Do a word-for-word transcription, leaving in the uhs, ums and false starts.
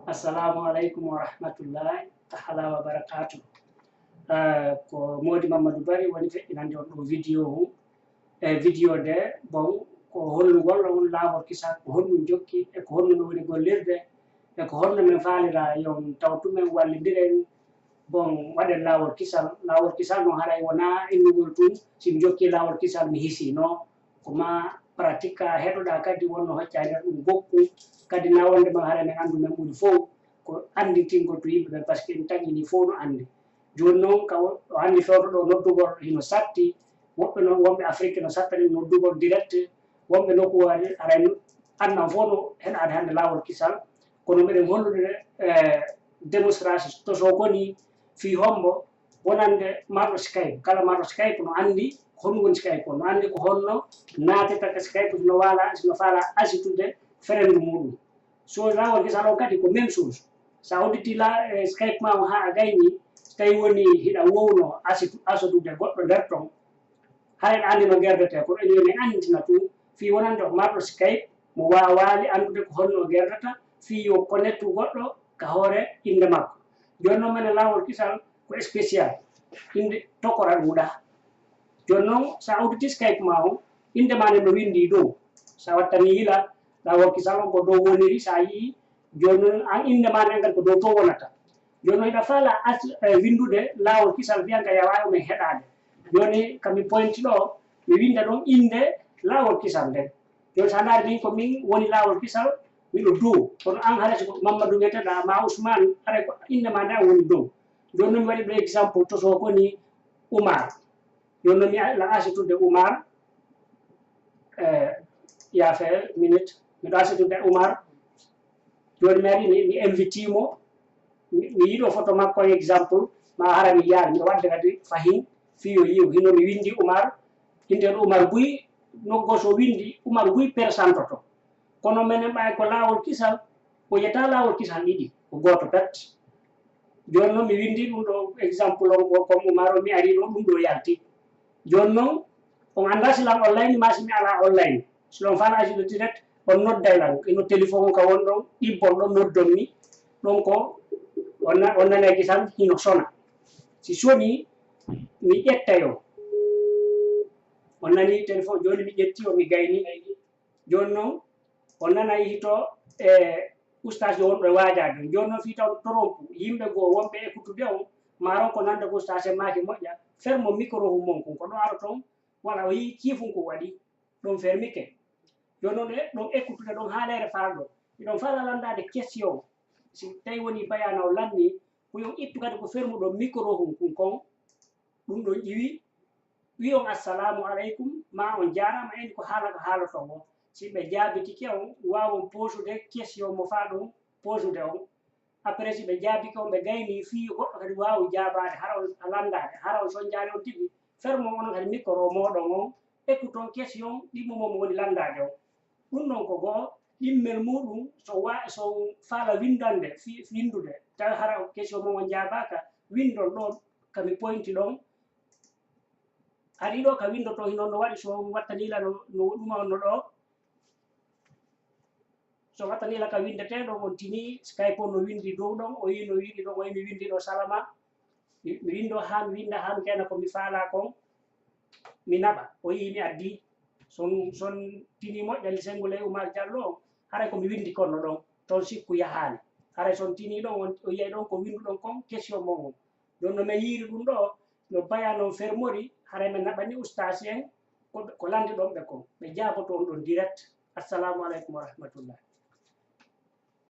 Assalamu alaikum wa rahmatullahi taala wa barakatuh. Eh, ko Modi Mamadou Bari woni feƴƴinande on ɗo vidéo hum. E vidéo nde, bon, ko hollugol on laawol kisal, ko honɗum jokki, e ko honno min woni gollirde, e ko honno min faalira yon tawtu min wallindiren, bon, waɗen laawol kisal. Laawol kisal noon haray wonaa innugol tun, si mi jokki laawol kisal mi hisi, non. Ko ma pratique ka heɗoɗaa kadi wonno hocca e nder ɗum gokku. Kadi na wonde ma hara men anndu men ɓuri fof ko annditingol to yimɓe ɓen, par ce que en taƴini fof no anndi. Jooni noon ka o anndi fewndo ɗo noddugol hino satti, woɓɓe noon wonɓe Afrique no sattani noddugol direct, wonɓe nokkuwaji aray annan fof no heɗaade hannde laawol kisal. Kono mbiɗen hollude eh, démonstration to so koni fii hombo wonande marɗo Skype. Kala marɗo Skype no anndi ko honɗum woni Skype, on no anndi ko honno naateta ka Skype, no waala, no faala asitude ferendu muɗum. So laawol kisal on kadi ko même chose. Sa udditi la eh, Skype ma on haa a gayni, so tawi woni hiɗa wowno asitu asodude goɗɗo nder ton, hara en anndi no gerdete, ko ɗen yo min anndina tun fii wonande o marɗo Skype mo waawaali anndude ko honno o gerdata, fii yo connectu goɗɗo ka hoore innde makko. Jooni noon menen laawol kisal ko spécial, innde tokora ɗuuɗa. Jooni noon sa udditi Skype ma on, innde ma nden no winndi dow. Sa wattani yila laawol kisal on ko dow woniri, sa yii jooni noon an innde ma nden kadi ko dow to wonata. Jooni noon hiɗa faala as- eh, winndude laawol kisal, mbiyan ka yawaayi o men heɗaade. Jooni ka mi pointi ɗo, mi winnda ɗon innde laawol kisal nden. Jooni sa ndaari min ko min woni laawol kisal, miɗo dow. Kono an hara si ko Mamadou wiyeteɗaa ma Ousmane, haray ko innde ma nde an woni dow. Jooni noon mi waɗi ɗo exemple to so koni Oumar. Jooni noon mi la asitude Oumar. Eh, yaafe minute. Miɗo asitude Oumar. Jooni mi ari mi, mi invite mo. Mi, mi yiɗo photo makko exemple. Ma hara mi yaal. Miɗo wadde kadi fahin. Fii yo yiw. Hino mi windi Oumar. Innde Oumar buy noggo so windi Oumar buy persantoto. Kono menen ɓay ko laawol kisal. O yiyata laawol kisal ɗiɗi. Ko gooto pet. Jooni noon mi windi ɗum ɗo exemple on ko comme Oumar o mi ari ɗo ɗum ɗo yalti. Jooni noon on anndaa si lan online ma si mi alaa online. Si ɗon faala assude direct on nodday lan. Ino téléphone on ka won ɗon ɗibbon ɗon noddon mi. Ɗon ko on na- on nanay kisal hino sona. Si soni mi ƴetta yo. On nani téléphone jooni mi ƴetti o mi gayni. Jooni noon on nanay hito e ustaas yo wonɓe waajaade. Jooni noon fii taw torompu yimɓe goo wonɓe ekkutude on maaron ko nande ko ustaas en maaki moƴƴa. Fermo micro hum mon kun ko ɗo aro toon wala o yii ciifun ko waɗi ɗum fermike. Jooni noon e ɗum ekkutude ɗum haaleere faalɗo hiɗon faala lanndaade question si tawi woni bayana o lanni ko yon ittu kadi ko fermuɗo micro hum kun kon. Ɗum ɗon ƴiwi wi on assalamu aleykum ma on jaaraama en ko haala ko haaloton o. Si ɓe jaabitike on waawon poosude question mo faa ɗum poosude on. Après si ɓe jaabike on ɓe gayni fii goɗɗo kadi waawu jaabaade hara on a lanndaade hara on sonjaani on tigi. Fermo onon kadi micro mooɗon on ekkuton question ɗimmo mo woni lanndaade on. Ɗum ɗon ko goo ɗimmel muuɗum so wa so faala winndande fi winndude tawi hara question mo on jaabaaka winndon ɗo ka mi pointi ɗon. Ari ɗo ka winndoto hino no waɗi so on wattaniila no no ɗuma on no ɗo. So wattaniila ka winndetee ɗon on tini Skype on no winndi dow ɗon o yii no winndi ɗon o yii mi winndi ɗo salama. Mi mi winndo haa mi winnda haa mi kena ko mi faalaa kon. Mi naɓa o yii mi addi son son tini moƴƴa lisenngu ley Oumar Diallo on haray ko mi winndi konno ɗon toon sikku yahaani. Haray son tini ɗon on o yiyay ɗon ko winndu ɗon kon question mon on. Ɗon no men yiiri ɗum ɗo no baya noon fermori haray men naɓani ustaas en ko ɓe- ko lannde ɗon ɓe kon ɓe jaaboto on ɗon direct. Assalamu aleykum wa rahmatullah.